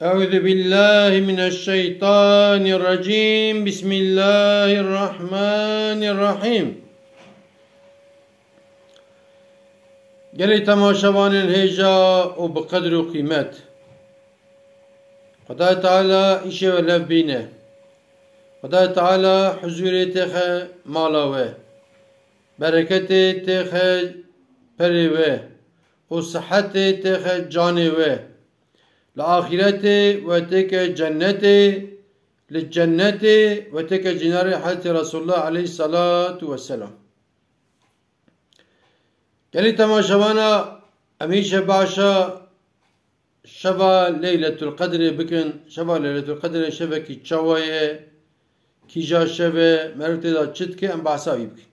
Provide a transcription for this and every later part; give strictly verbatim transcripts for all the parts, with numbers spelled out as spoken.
أعوذ بالله من الشيطان الرجيم. بسم الله الرحمن الرحيم. Gelê temaşevanên hêja û bi qedr û qîmet. Xwedayê Teala îşê we lev bîne. Xwedayê Teala huzûrê têxe mala we. Bereketê têxe perê we û sihetê têxe canê we. Li axîretê we têke cennetê, li cennetê we têke cînarê Hezretî Resulullah aleyhisselatu vesselam. Gelî temaşevana, em îşe başa şeva Leyletul Qedrê bikin. Şeva Leyletul Qedrê şevekî çawa ye? Kîja şev e? Meriv tê de çi dike? Em behsa wî bikin.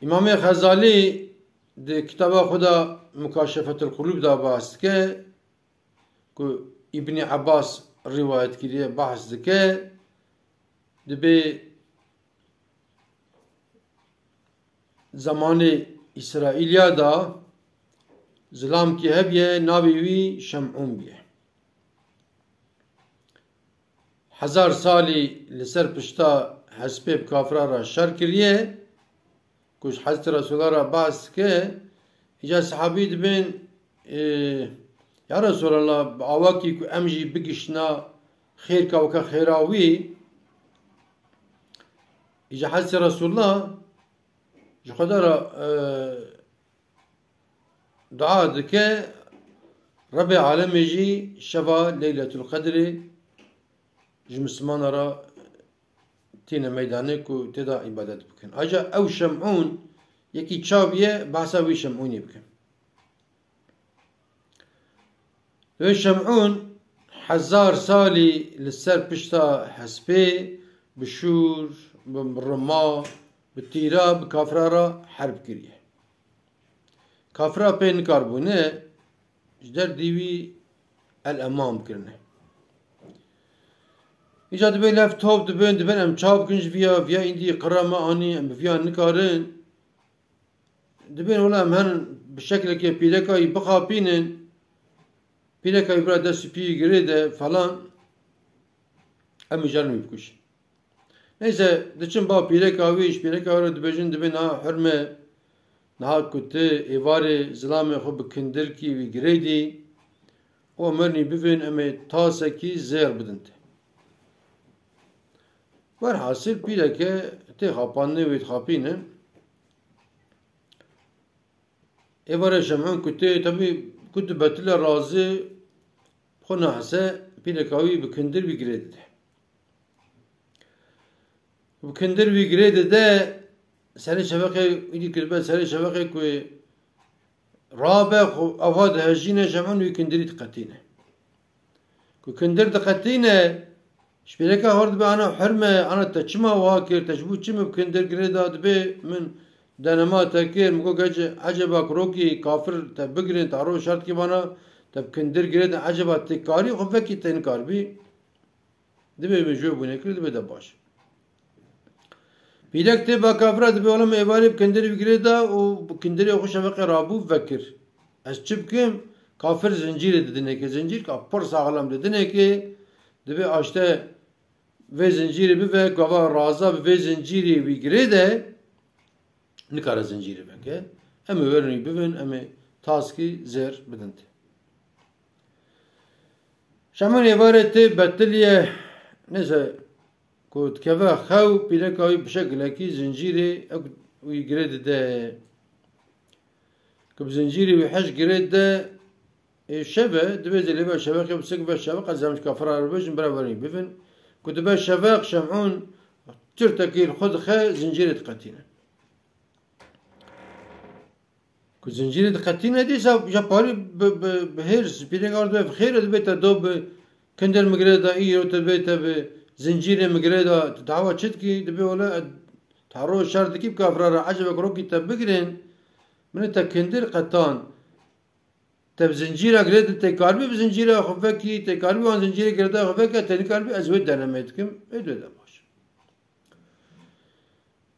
Îmamê Xezalî di kitaba xwe de Mukaşefetul Qulûb de bahs dike, ku Îbnî Ebbas rîwayet kiriye, bahs dike, dibê zemanê Îsraîliya de zilamkî hebiye, navê wî Şemûn biye. Hezar salî li ser pişta hespê bi kafira re şer kiriye, ku ji Hezretî Resûla re behs dike, îca sehabî dibên, ê, ya Resûlallah, bi awakî ku em jî bigiştina xêrka weke xêra wî, îca Hezretî Resûlullah ji Xweda re, e, dua dike, Rebê alemê jî şeva Leyletul Qedrê ji Mislimana re tîne meydanê ku tê de îbadet bikin. Aja ew Şemûn yekî çav ye, behsa wî Şemûnê bikin. Wê Şemûn hezar salî li ser pişta hespê bi şûr, bi rima, bi tîra, bi kafira re herb kiriye. Kafira pê nikaribûne ji derdî wî el eman bikirine. Îca dibê lev top dibin, dibin em çav bikin ji viya, viya îndî qira me anî, em bi viya nikarin. Dibên wela em herin bi şeklekê pîreka wî bixapînin, pîreka wî bira dest û piyê girê de falan, em ê carin wî bikuşin. Neyse, diçin ba pîreka wî, ji pîreka wî re dibêjin, dibê niha hurme, niha ku tu êvarê zilamê xwe bi kindirkî wî girêdî, û em werin wî bivên, em ê tasekî zêr bidin te. Werhasil pîreke tê xapandinê wê dixapînin. Êvarê Şemûn ku tê, tebî ku dibetile razî, xwe nahese pîreka wî bi kindir wî girê dide. Bi kindir wî girê dide, serê şeveqê, îdî kiribe serê şeveqê ku rabe, xwe ava dihejîne, Şemûn wî kindirî diqetîne. Ku kindir diqetîne, ji pîreka xwe re dibê, ana hurme, ana te çima wiha kir, te ji bo çi min bi kindir girê da, dibê min denema te kir, min got, eceba ku rokî kafir te bigirên, te ro şer dikî bana, te bi kindir girê de, eceba tê karî xwe vekî te nikaribî. Dibê min ji wê bûne kir, dibê de baş. Pîrek tê ba kafira, dibê, wela min êvarê bi kindirê wî girê da û bi kindirê xwe şeveqê rabû vekir. Ez çi bikim? Kafir zincîrê didinekê, zincîrka pir saxlem didinekê, dibê aşte vê zincîrê bive, gava raza bi vê zincîrê wî girê de, nikare zincîrê veke. Em ê werin wî bivin, em ê taskî zêr bidin te. Şemûn êvarê tê betiliye, neyse, ku dikeve xew, pîreka wî bi şekilekî zincîrê ew wî girê dide. Ku bi zincîrê wî hej girê dide, ê, şev e, dibê zê lê ve şeveqê, bi sik ve şeveq, ez em ji kafira re bibêjim, bira werin wî bivin. Ku dibe şeveq, Şemûn çirtekî li xwe dixe, zincîrê diqetîne. Ku zincîrê diqetîne, dîsa ja parî bi, bi, bi hêrs, pîrek ardo ev xêr e, dibê te do bi kindir min girê da, îro te dibê te bi zincîrê min girê da, tu dawa çi dikî? Dibê wele, e, te ro şer dikî bi kafira re, ecebe ku rokî te bigirên, min ê te kindir qetan. Te bi zincîra girêdin, tê karibî bi zincîra xwe vekî, tê karibî wan zincîrê girêda xwe veke, tê nikaribî ez wê denemê dikim, ê dibê de baş.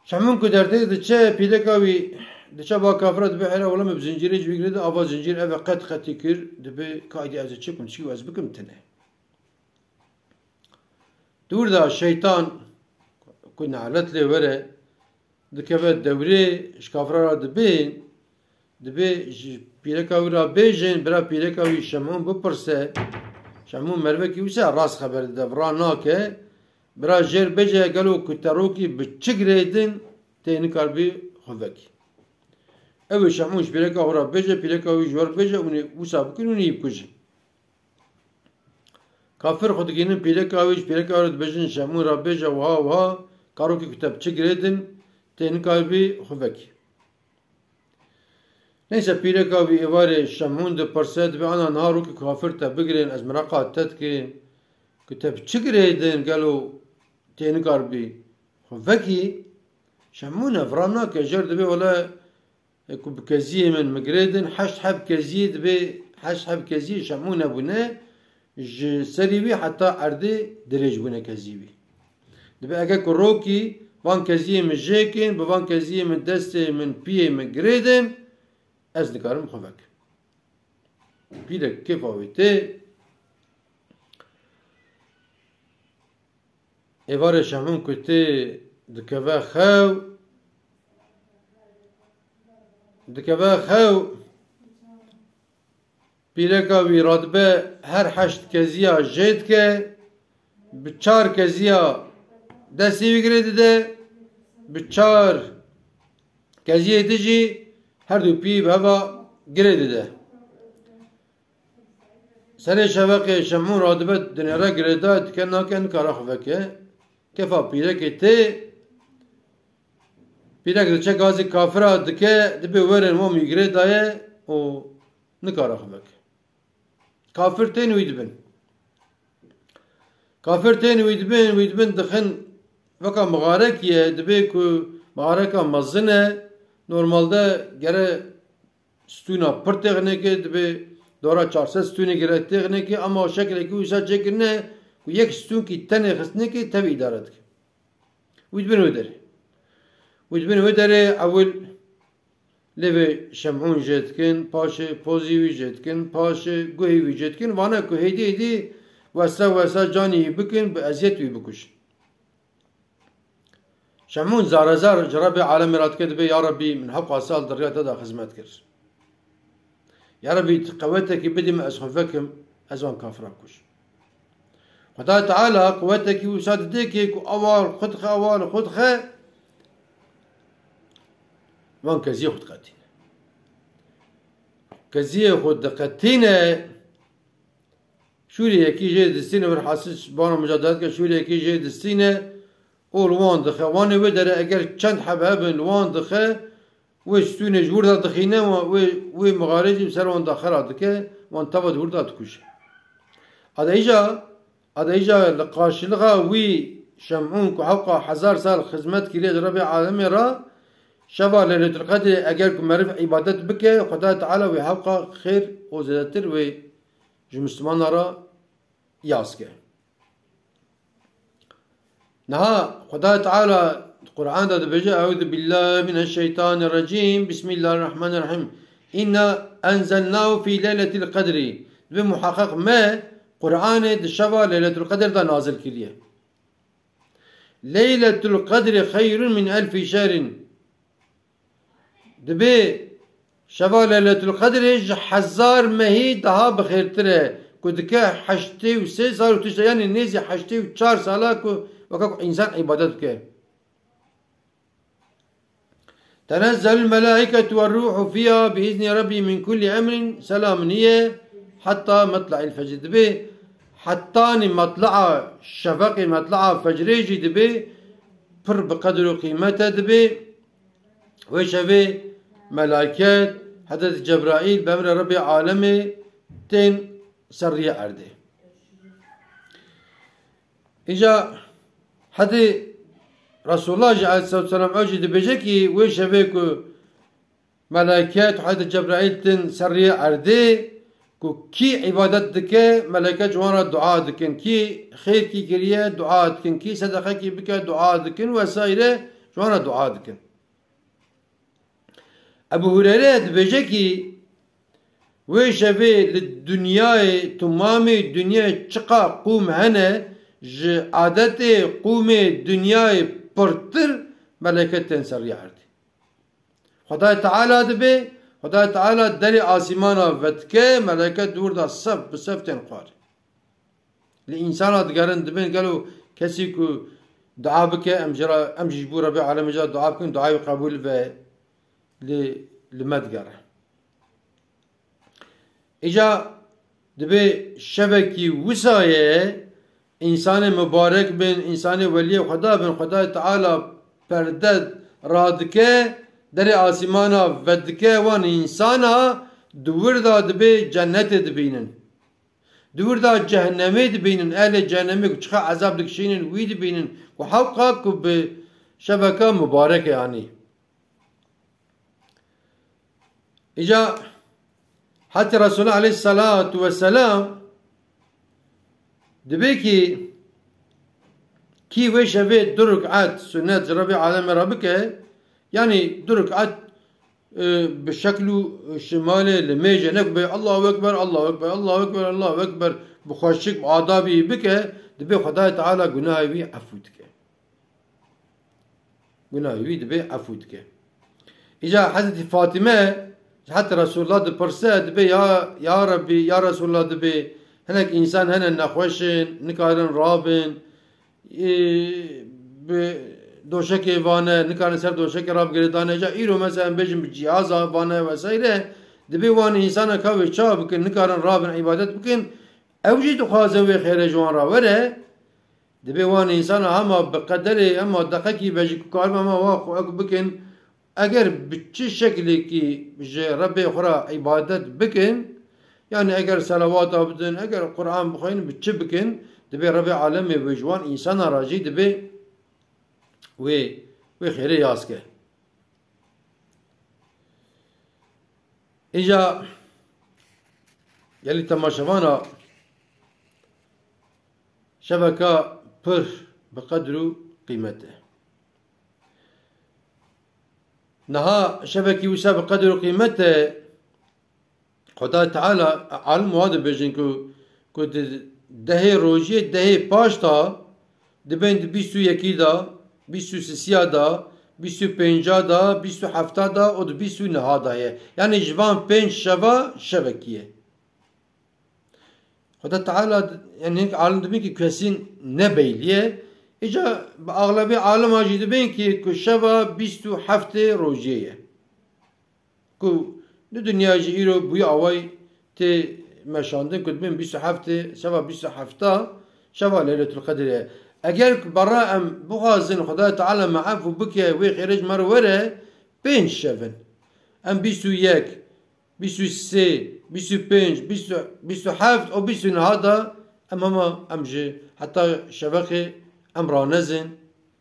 Şemûn ku dertê diçe, pîreka wî Diçe ba kafira dibe, hera wela min bi zincîrê ji wî girêda, ava zincîr ev e qet qetî kir, dibe ka îdî ez ê çi bikim, çi ez bikim tine. Di wir de şeytan ku nelet lê were, dikeve dewrê ji kafira re dibê, dibê ji pîreka wî re bêjin, bira pîreka wî Şemûn bipirse, Şemûn merivekî wisa rast xeber dide, vira nake, bira jêr bêje gelo ku te rokî bi çi girêdin tê nikarbî xwe vekî. Ew ê Şemûn ji pîreka xwe re bêje, pîreka wî ji we re bêje, hûn ê wisa bikin, hûn ê yî bikujin. Kafir xwe digihînin pîreka wî, ji pîreka wî re dibêjin, Şemûn re bêje wiha wiha, ka rokî ku te bi çi girêdin, tê nikarbî xwe vekî. Neyse, pîreka wî êvarê Şemûn dipirse, dibê ana niha rokî ku kafir te bigirên, ez meraqa te dikim, ku te bi çi girêdin, gelo tê nikarbî xwe vekî? Şemûn e, vira nake, jêr dibê wele ku bi keziyê min, min girêdin, heşt heb keziyê dibê, heşt heb keziyê Şemûn e bûne, ji serî wî heta erdê dirêj bûne keziyê wî. Dibê eger ku rokî van keziyê min jêkin, bi van keziyê min destê min, piyê min girêdin, ez dikarim xwe vekim. Pîrek kêfa wî tê, êvarê Şemûn ku tê dikeve xew, dikeve xew, pîreka wî radibe her heşt keziya jê dike, bi çar keziya destê wî girê dide, bi çar keziyê din jî her du pî bi heva girê dide. Serê şeveqê Şemûn radibe dinêre girêdayê, dike nake, nikare xwe veke. Kefa pîrekê tê, pîrek diçe gazî kafira dike, dibê werin wan wî girêdaye û nikare xwe veke. Kafir tên wî dibin. Kafir tên wî dibin, wî dibin dixin weka mixarekî ye, dibê ku mixareka mezin e, normalde gere stûna pir têxinê ke, dibê dora çar sed stûnê gere têxinê ke, ama şeklekî wisa çêkirine ku yek stûnkî tenê xistinê ke tevî îdare dike. Wî dibin wê derê. Wî dibin wê derê ewil lêvê Şemûn jê dikin, paşê pozî wî jê dikin, paşê guhê wî jê dikin. Vane ku hêdî hêdî wesa wesa canî wî bikin, bi eziyet wî bikujin. Şemûn zare zar ji Rebê alemê re dike, dibê, ya Rebî, min hewqa sal di riya te de xizmet kir. Ya Rebî, tu qewetekî bidî min, ez xwe vekim, ez wan kafira bikujim. Xwedayê Teala qewetekî wisa didê kê ku awa li xwe dixe, awa li xwe dixe, wan keziyê xwe diqetîne. Keziyê xwe diqetîne, şûrê yekî jê distîne, werhasil bana mucadelet ke, şûrê yekî jê distîne û li wan dixe. Wanê wê derê eger çend heb hebin li wan dixe, wê stûnê ji wir de dixîne, wa-, wê, wê mixarê jî bi ser wan daxera dike, wan teva di wir de dikuje. Ada îja, ada îja li qarşilixa wî Şemûn ku hewqa hezar sal xizmet kiriye di Rebê alemê re, şeva Leyletul Qedrê eger ku meriv îbadet bike, Xwedayê Teala wê hewqa xêr û zêdetir wê ji Mislimana re yaz ke. Niha Xwedayê Teala di Quran de dibêje, Eûzu billahî mineşşeytanirrecîm, Bismillahirrahmanirrahîm. Înna enzelnâhu fî leyletil qedrî. Dibê muheqeq me Quranê di şeva Leyletul Qedr de nazil kiriye. Leyletul qedrî xeyrun min elfî şehrîn. Dibê şeva Leyletul Qedrê ji hezar mehî daha bi xêrtir e, ku dike heştê û sê sal û tişta, yanî nêzî heştê û çar sala ku weke ku însan îbadet bike. Tenezzelul melâiketu werrûhu fîha bi îznî Rebbî min kullî emrin, selam niye hetta metla'il fecr. Dibê hetanî metla'a şefeqê, metla'a fecrê jî dibê pir bi qedr û qîmet e dibê. Wê şevê melaiket, Hezretî Cebraîl bi emrê Rebbê alemê tên ser riyê erdê. Îja hedî Resulullah jî aleyhisselatu vesselam ew jî dibêje kî wê şevê ku melaiket, Hezretî Cebraîl tên ser riyê erdê, ku kî îbadet dike, melaiket ji wan re dua dikin, kî xêrkî kiriye, dua dikin, kî sedeqekî bike, dua dikin, wesayre ji wan re dua dikin. Ebu Hureyre dibêje kî, wê şevê li dinyayê, timamê dinyayê çiqa qûm hene, ji adetê qûmê dinyayê pirtir meleket tên ser rîya erdê. Xwedayê Teala dibê, Xwedayê Teala derê asîmana vedike, meleket di wir de sef bi sef tên xwarê. Li însana digerin, dibên gelo kesî ku dua bike, em jê re, em jî ji bo Rebê Alemê jê re dua bikin, duayê wî qebûl ve, li, li me digere. Îca dibê şevekî wisa ye, însanê mibarek bin, însanê weliyê Xweda bin, Xwedayê Teala perde radike, derê asîmana vedike, wan însana di wir de dibê cennetê dibînin. Di wir de cehennemê dibînin, ehlê cehennemê ku çiqa ezab dikişînin, wî dibînin ku hewqa ku bi şeveka mibarek e anî. Îca hetê Resulullah aleyhissalatu vesselam dibê kî, kî wê şevê du rik'et sunnet ji Rebê Alemê re bike, yanî du rik'et, e, bi şekl û şimalê limêje, ne ku bê Allahu Ekber, Allahu Ekber, Allahu Ekber, Allahu Ekber, bi xweşik, bi adabî bike, dibê Xwedayê Teala gunahê wî efû dike. Gunahê wî dibê efû dike. Îca Hezretî Fatîme ji hetê Resulullah dipirse, dibê, ya, ya Rebbî, ya Resulullah, dibê hinek însan hene nexweş in, nikarin rabin, ê, bi doşekê vane, nikarin ser doşekê rabigire dane. Îca îro mesela em bêjin bi cîhaza vane vesayre, dibê wan însana ka wê çawa bikin, nikarin rabin, îbadet bikin, ew jî dixwazin wê xêrê ji wan re were. Dibê wan însana hema bi qederê, hema deqekî be jî ku karibe hema wa xwe ew bikin, eger bi çi şeklekî ji Rebê xwe re îbadet bikin, yanî eger selawata bidin, eger Quran bixwînin, bi çi bikin, dibê Rebê Alemê wê ji wan însana re jî dibê wê, wê xêrê yaz ke. Îca gelî temaşevana, şeveka pir bi qedr û qîmet e. Niha şevekî wisa bi qedr û qîmet e, Xwedayê Teala, alim wa dibêjin ku, ku di dehê rojiyê, dehê paş de, dibên di bîst û yekî de, bîst û sisiya de, bîst û pênca de, bîst û hefta de û di bîst û neha de ye. Yanî ji van pênc şeva şevekî ye. Xwedayê Teala, yanî hinek alim dibên ki kesî ne beylî ye. Îca bi axlebê alima jî dibên ki ku şeva bîst û heftê rojiyê ye. Ku di dinya jî îro bûyî awayî tê meşandin ku dibên bîst û heftê, şeva bîst û hefta, şeva Leyletul Qedirê ye. Eger ku berra em bixwazin Xwedayê Teala me efû bike, wê xêrê ji me re were, pênc şev in. Em bîst û yek, bîst û sê, bîst û pênc, bîst û, bîst û heft û bîst û neh de em hema em ji heta şevexê em ranezin,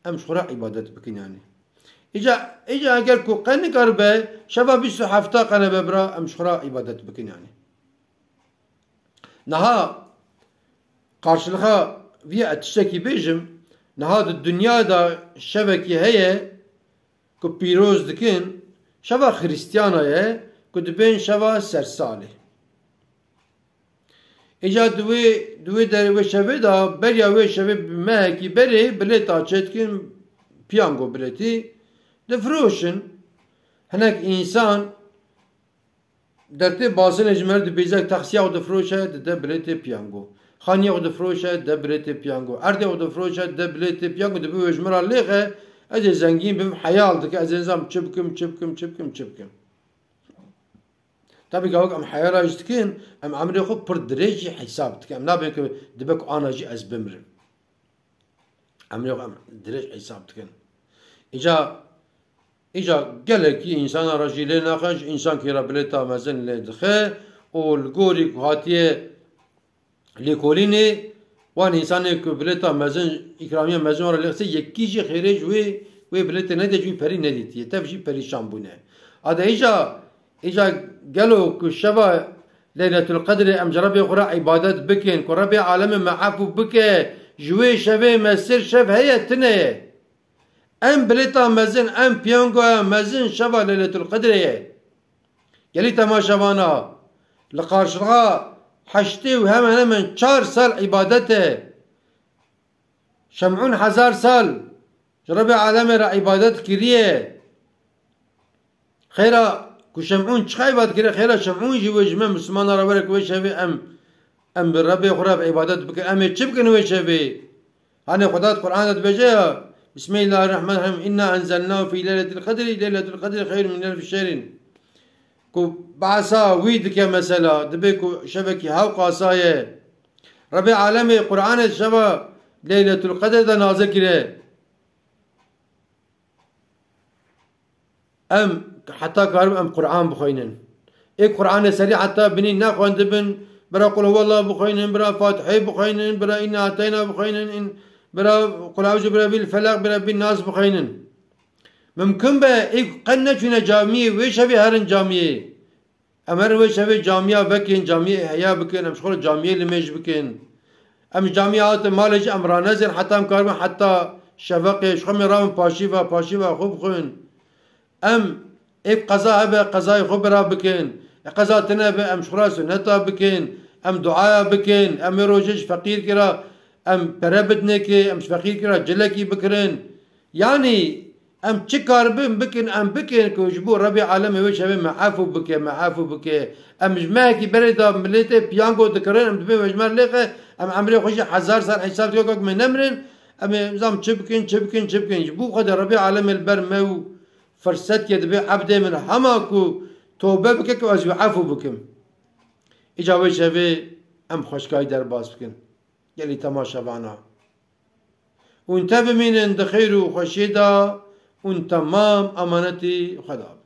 em ji xwe re îbadet bikin yanî. Îca, îca eger ku qe nikaribe, şeva bîst û hefta qe nebe bira, em ji xwe re îbadet bikin yanî. Niha qarşilixa vî ez tiştekî bêjim, niha di dinya de şevekî heye ku pîroz dikin, şeva Xrîstiyana ye ku dibên şeva sersalê. Îca di wê, di wê derê wê şevê de, beriya wê şevê bi mehekî berê bilêta çêdikin, piyango bilêtî, difiroşin. Hinek însan dertê basinê ji me re dibêje, taksiya xwe difiroşe, dide bilêtê piyango. Xaniya xwe difiroşe, dide bilêtê piyango. Erdê xwe difiroşe, dide bilêtê piyango, dibê wê ji me re lêxe, ez ê zengîn bim, heyal dike, ez ê nizam çi bikim, çi bikim, çi bikim, çi bikim. Tabî gavak em heyala jî dikin, em emrê xwe pir dirêj jî hesab dikin. Em nabên ku dibe ku ana jî ez bimirim. Emrê xwe em dirêj hesab dikin. Îca, îca gelekî însana re jî lê naxe, ji însankî re bilêta mezin lê dixe û li gorî ku hatiye lêkolînê, wan însanê ku bilêta mezin, îkramiya mezin wan re lêxe, yekî jî xêrê ji wê, wê bilêtê nedê, ji wî perî nedîtiye. Tev jî perîşan bûne. Ade îca, îca gelo ku şeva Leyletul Qedrê em ji Rebê xwe re îbadet bikin, ku Rebê alemê me efû bike, ji wê şevê me sêr şev heye, tune ye. Em bilêta mezin, em piyangoya mezin şeva Leyletul Qedrê ye. Gelî temaşevana, li qarşiya heştê û hemen hemen çar sal îbadetê, Şem'ûn hezar sal ji Rebê alemê re îbadet kiriye. Xêra ku Şem'ûn çiqa îbadet kiriye, xêra Şem'ûn jî wê ji me Mislimana re were ku wê şevê em, em bi Rebê xwe re îbadet bikin. Em ê çi bikin wê şevê? Hani Xweda di Qur'an de dibêje ya, Bismillahirrahmanirrahim, "İnna enzelnahu fi leyletil qedri, leyletul qedri xeyrun min elfi şehrin." Ku behsa wî dike mesela, dibê ku şevekî hewqasa ye. Rebê alemê Qur'anê şeva Leyletul Qedr de nazil kire. Em heta karibin em Qur'an bixwînin. Ê Qur'anê serî heta binî nexwendibin, bira Qul huwallah bixwînin, bira Fatihê bixwînin, bira Inna Ateyna bixwînin, in, bira Qul Euzu Birebbil Felaq, Birebbin Nas bixwînin. Mimkun be ê qe neçûne camiyê, wê şevê herin camiyê. Em herin wê şevê camiya vekin, camiyê ihya bikin, em ji xwe re camiyê limêj bikin. Em ji camiyê hatin malê jî em ranezin, heta em karibin heta şeveqê, ji xwe mê ravin paşîva, paşîva xwe bixwin. Em ê qeza hebe, qezayê xwe bira bikin. Ê qeza tine be, em ji xwe re sunneta bikin. Em duaya bikin. Em ê rojê ji feqîrkî re, em pere bidinê kê, em ji feqîrkî re cilekî bikirin. Yanî, em çi karibin bikin, em bikin ku ji bo Rebê alemê wê şevê me efû bike, me efû bike. Em ji mehekî berê de miletê piyango dikirin, em dibên we ji me lêxe, em emrê xwe jî hezar sal hesab dike ku me nemirin, em ê zam çi bikin, çi bikin, çi bikin. Ji bo xwe de Rebê alemê li ber me û firset ke dibê ebdê min hema ku tobe bike ku ez wê efû bikim. Îca wê şevê em xweşkayî derbas bikin. Gelî temaşevana. Hûn te bimînin di xêr û xweşiyê de, hûn temam emanetî Xweda bin.